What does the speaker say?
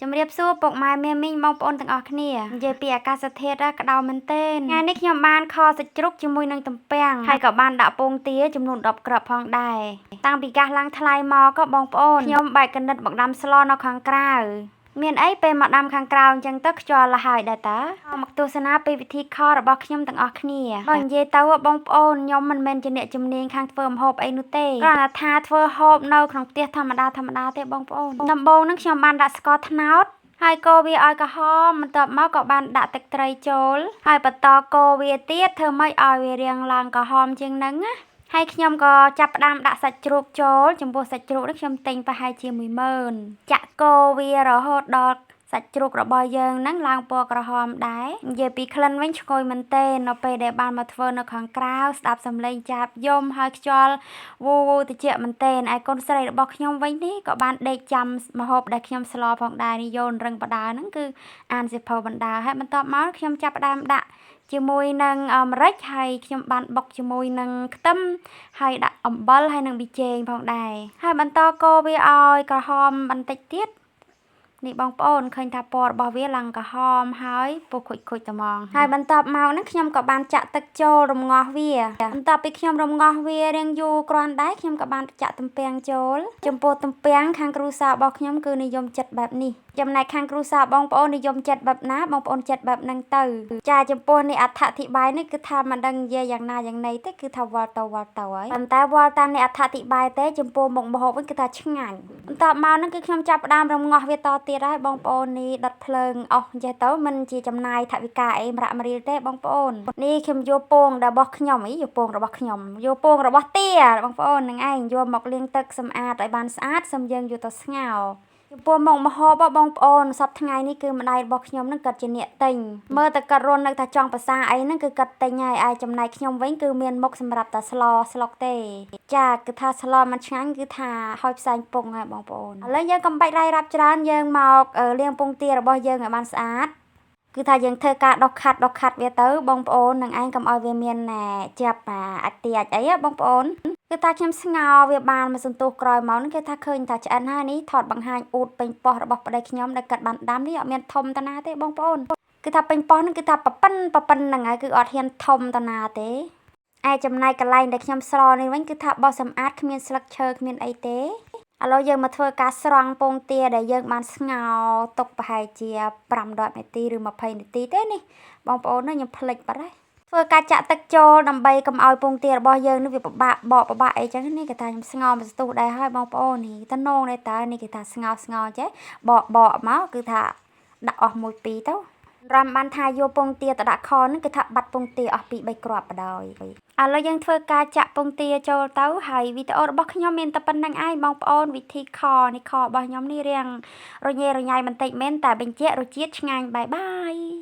ជំរាបសួរពុកម៉ែមាមីងបងប្អូនទាំងអស់គ្នានិយាយពីអាកាសធាតុក្តៅមែនទែនថ្ងៃនេះខ្ញុំបានខសាច់ជ្រូកជាមួយនឹងទំពាំងហើយក៏បានដាក់ពងទាចំនួន10គ្រាប់ផងដែរតាំងពីកាសឡើងថ្លៃមកក៏បងប្អូនខ្ញុំបែកកណិតមកដាំស្លនៅខាងក្រៅមានអីពេលមកដាំខាងក្រៅអញ្ចឹងទៅខ្យល់លហើយដែរតើមកទស្សនាពីវិធីខរបស់ខ្ញុំទាំងអស់គ្នាបើនិយាយទៅបងប្អូនខ្ញុំមិនមែនជាអ្នកជំនាញខាងធ្វើម្ហូបអីនោះទេគ្រាន់តែថាធ្វើហូបនៅក្នុងផ្ទះធម្មតាធម្មតាទេបងប្អូនដំបូងនឹងខ្ញុំបានដាក់ស្ករត្នោតហើយកូរវាឲ្យក្រហមបន្ទាប់មកក៏បានដាក់ទឹកត្រីចូលហើយបន្តកូរវាទៀតធ្វើម៉េចឲ្យវារាងឡើងក្រហមជាងហ្នឹងណាហើយខ្ញុំក៏ចាប់ផ្ដើមដាក់សាច់ជ្រូកចូលចំពោះសាច់ជ្រូកនេះខ្ញុំទិញប្រហែលជា10000ចាក់កូរវារហូតដល់សាច់ជ្រូករបស់យើងហ្នឹងឡើងពណ៌ក្រហមដែរនិយាយពីក្លិនវិញឈ្ងុយមែនទែននៅពេលដែលបានមកធ្វើនៅខាងក្រៅស្ដាប់សំឡេងចាប់យំហើយខ្យល់វូវូតិចមែនទែនឯកូនស្រីរបស់ខ្ញុំវិញនេះក៏បានដេកចាំម្ហូបដែលខ្ញុំស្លផងដែរនេះយោនរឹងបដាហ្នឹងគឺអានសៀវភៅបណ្ដាហើយបន្ទាប់មកខ្ញុំចាប់ផ្ដើមដាក់ជាមួយនឹងម្រេចហើយខ្ញុំបានបុកជាមួយនឹងខ្ទឹមហើយដាក់អំបិលហើយនឹងប៊ីចេងផងដែរហើយបន្តកូរវាឲ្យក្រហមបន្តិចទៀតនេះបងប្អូនឃើញថាពណ៌របស់វាឡើងក្រហមហើយពុះខុចខុចត្មងហើយបន្ទាប់មកហ្នឹងខ្ញុំក៏បានចាក់ទឹកចូលរំងាស់វាបន្ទាប់ពីខ្ញុំរំងាស់វារៀងយូរគ្រាន់ដែរខ្ញុំក៏បានចាក់ទំពាំងចូលចំពោះទំពាំងខាងគ្រួសាររបស់ខ្ញុំគឺនិយមចិត្តបែបនេះចំណែកខាងគ្រួសារបងប្អូននិយមចិត្តបែបណាបងប្អូនចិត្តបែបហ្នឹងទៅចាចំពោះនេះអត្ថាធិប្បាយនេះគឺថាមិនដឹងនិយាយយ៉ាងណាយ៉ាងណីទេគឺថាវល់ទៅវល់ទៅហើយប៉ុន្តែវល់តាមនេះអត្ថាធិប្បាយទេចំពោះមុខម្ហូបវិញគឺថាឆ្ងាញ់បន្ទាប់មកហ្នឹងគឺខ្ញុំចាប់ផ្ដើមរំងាស់វាតទៀតហើយបងប្អូននេះដុតភ្លើងអស់ចេះទៅមិនជាចំណាយថវិកាអីម្រាក់ម្រាលទេបងប្អូននេះខ្ញុំយកពងរបស់ខ្ញុំអីយកពងរបស់ខ្ញុំយកពងរបស់ទាបងប្អូននឹងឯងយកមកលាងទឹកសម្អាតឲ្យបានស្អាតសូមយើងយកទៅស្ងោរចំពោះមុខម្ហូបបងប្អូនសប្តាហ៍ថ្ងៃនេះគឺម្ដាយរបស់ខ្ញុំនឹងគាត់ជាអ្នកទិញមើលតែគាត់រស់នៅថាចង់ភាសាអីហ្នឹងគឺគាត់ទិញហើយឯចំណែកខ្ញុំវិញគឺមានមុខសម្រាប់តែស្លស្លុកទេចាគឺថាស្លមិនឆ្ងាញ់គឺថាហុយផ្សែងពងហើយបងប្អូនឥឡូវយើងកុំបាច់រាយរាប់ច្រើនយើងមកលាងពងទារបស់យើងឲ្យបានស្អាតគឺថាយើងធ្វើការដោះខាត់ដោះខាត់វាទៅបងប្អូននឹងឯងកុំឲ្យវាមានចាប់អាចទាអាចអីបងប្អូនគឺថាខ្ញុំស្ងោរវាបានមួយសន្ទុះក្រោយមកនេះគេថាឃើញថាឆ្អិនហើយនេះថតបង្ហាញអ៊ូតពេញប៉ោះរបស់ប្តីខ្ញុំដែលកាត់បានដាំនេះអត់មានធំតាណាទេបងប្អូនគឺថាពេញប៉ោះហ្នឹងគឺថាប៉ប៉ិនប៉ប៉ិនហ្នឹងហើយគឺអត់ហ៊ានធំតាណាទេឯចំណែកកន្លែងដែលខ្ញុំស្លនេះវិញគឺថាបោះសម្អាតគ្មានស្លឹកឈើគ្មានអីទេឥឡូវយើងមកធ្វើការស្រង់ពងទាដែលយើងបានស្ងោរទុកប្រហែលជា5-10នាទីឬ20នាទីទេនេះបងប្អូនខ្ញុំភ្លេចបាត់ហើយធ្វើការចាក់ទឹកចូលដើម្បីកុំឲ្យពងទារបស់យើងនេះវាពិបាកបកពិបាកអីចឹងនេះគេថាខ្ញុំស្ងោរមួយស្ទុះដែរហើយបងប្អូននេះតនងដែរតើនេះគេថាស្ងោរស្ងោរចេះបកបកមកគឺថាដាក់អស់មួយពីរទៅរំបានថាយកពងទាទៅដាក់ខហ្នឹងគឺថាបាត់ពងទាអស់2 3គ្រាប់បដ ாய் ឥឡូវយើងធ្វើការចាក់ពងទាចូលទៅហើយវីដេអូរបស់ខ្ញុំមានតែប៉ុណ្្នឹងឯងបងប្អូនវិធីខនេះខរបស់ខ្ញុំនេះរាងរញ៉េរញ៉ៃបន្តិចមែនតែបញ្ជាក់រសជាតិឆ្ងាញ់បាយបាយ។